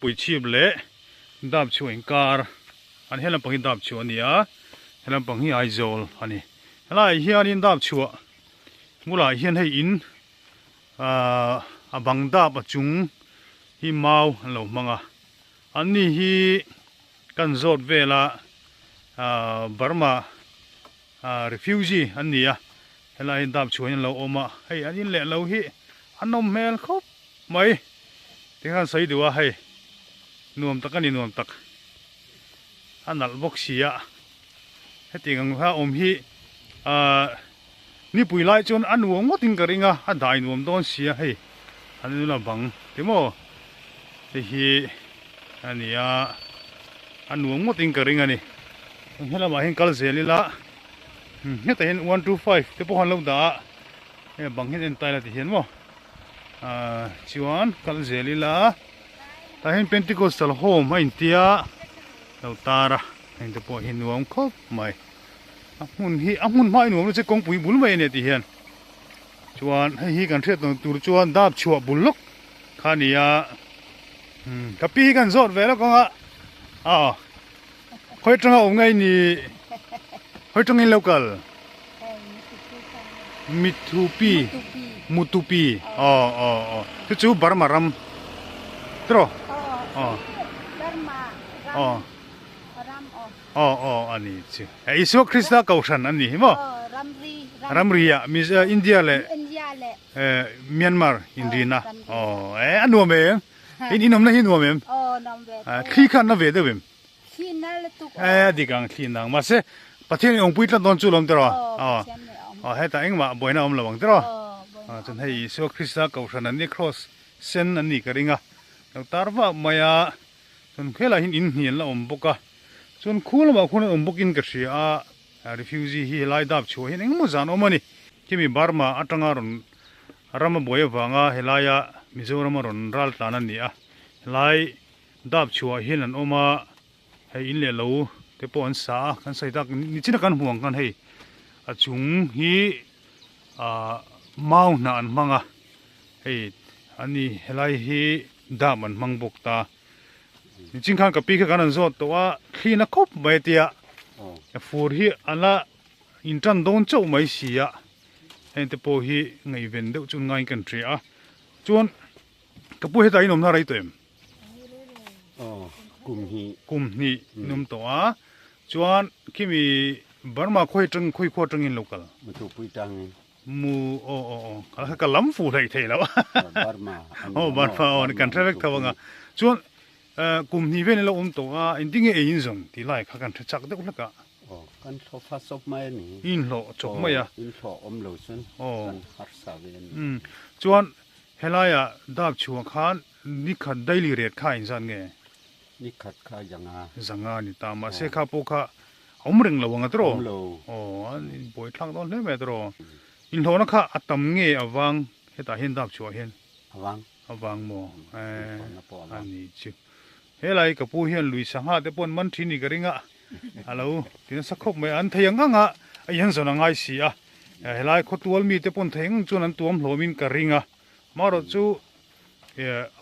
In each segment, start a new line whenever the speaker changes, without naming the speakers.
Kawngpui chhip leh dap chhuah inkar an he lampang hi dap chhuah a ni a, he lampang hi Aizawl a ni. Helaiah hianin dap chhuah bulah hian hei in ahh a bang dap a chung hi mau an lo hmang a, an ni hi kan zawt vela ahh Burma ahh refugee an ni a, helaiah hian dap chhuah hian an lo awm a, hei an in leh lo hi a nawm hmel khawp mai. Tikhan sawi duh a hei nuam tak a ni nuam tak a nalh bawk si a hetiang ang kha awm hi ahh nipui lai chuan a nuam ngawt in ka ring a a dai nuam dawn si a hei an la bang timaw hei hi a ni a a nuam ngawt in ka ring a ni helamah hian kal zel ila hetah hian one two five te pawh an lo dah a hei bang hian en taila ti hian maw. Ahh chuan kal zel ila tah hian Pentecostal home a intia lo tar a heng te pawh hi nuam khawp mai a hmun hi a hmun hma hi nuam lutuk kawngpui bul mai a ni tih hian chuan hei hi kan hriat loh tur chuan dap chhuah bul lawk kha a ni a umm ka pi hi kan zawt ve lawk ang a aw khawi atanga awm nge i nih khawi atangin lo kal. Mithupi Mutupi aw aw aw chu chu Burma ram tiraw aw aw aw aw a ni chu Isua Krista kohhran a ni hi maw ramri ah India leh Myanmar inrina aw e a nuam em in inawmna hi nuam em thli kha an la ve deuh em.
Thli nal lutuk
aw. E dik ang thli nang mahse Pathian in awmpui tlat dawn chu lawm tiraw aw aw hetah engmah buaina awm lo ang tiraw aw chuan hei Isua Krista kohhran an ni cross sen an nih ka ring a lo tar vak mai a chuan khelaiah hian in hnial a awm bawk a chuan khu lamah khuan an awm bawkin ka hria a refugee hi helai dap chhuah hian engemaw zan awm a ni khimi Burma atanga rawn rama buai avanga helaia Mizorama rawn ral tlan a ni a helai Dap chhuah hian an awm a, hei in leh lo te pawh an sa a, kan sawi tak ni chin a kan hmuh ang khan hei a chung hi ah mau hnah an hmang a, hei a ni helai hi dap an hmang bawk ta, nichin khan ka pi kha kan rawn zawt tawh a thli na khawp mai a tia fur hi a la in tan dawn chauh mai si a, heng te pawh hi ngaihven deuh chu ngaiin kan hria a, chuan ka pu hetah in awmna rei tawh em?
Aw kum hnih.
Kum hnih in awm tawh a, chuan khimi Burma khawi atang khawi khua atangin lo kal?
Mutupui tangin.
Mu aw aw aw kal kha ka lam fuh hleih thei lo.
Burma.
Aw Burma aw kan hre vek tho anga. Chuan kum hnih vel in lo awm tawh a, engtin nge ei in zawng tih lai kha kan hre chak deuh hlek a.
Aw kan hlawh fa chawp mai a ni.
In hlawh chawp mai a.
In hlawh awm lo chuan kan harsa ve a
ni. Chuan Helaiah dap chhuah khan ni khat daily rate kha inzat nge?
Ni khat kha zanga.
Zanga a ni ta. Mahse kha pawh kha a awm reng lo ang a tiraw?
Awm lo.
Aw, a buai thlak dawn hle mai a tiraw? Inhlawhna kha a tam nge a vang hetah hian dap chhuah hian?
A vang.
A vang maw?
Inhlawhna pawh a vang.
A ni chu. Helai ka pu hian lui sangha te pawh an man thin ni ka ring a, a lo ti nasa khawp mai a, an thei ang ang a, a in zawn a ngai si a, helai khawtual mi te pawh an thei ang ang chuan an tuam hlawm in ka ring a, amaherawh chu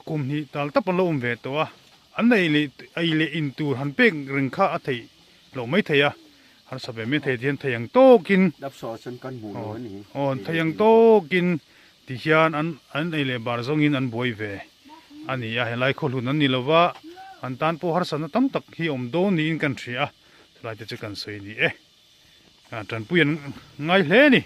kum hnih tal tap an lo awm ve tawh a, an ei leh ei leh in tur han pek reng kha a theih loh mai thei a, harsa ve mai thei tihian thei ang tawkin aw thei ang tawkin Tihian an an ei leh bar zawngin an buai ve a ni a, helai khawhlun an ni lova, an tan pawh harsatna tam tak hi awm dawn niin kan hria a, chulai te chu kan sawi ni e. Tanpui an ngai hle a ni.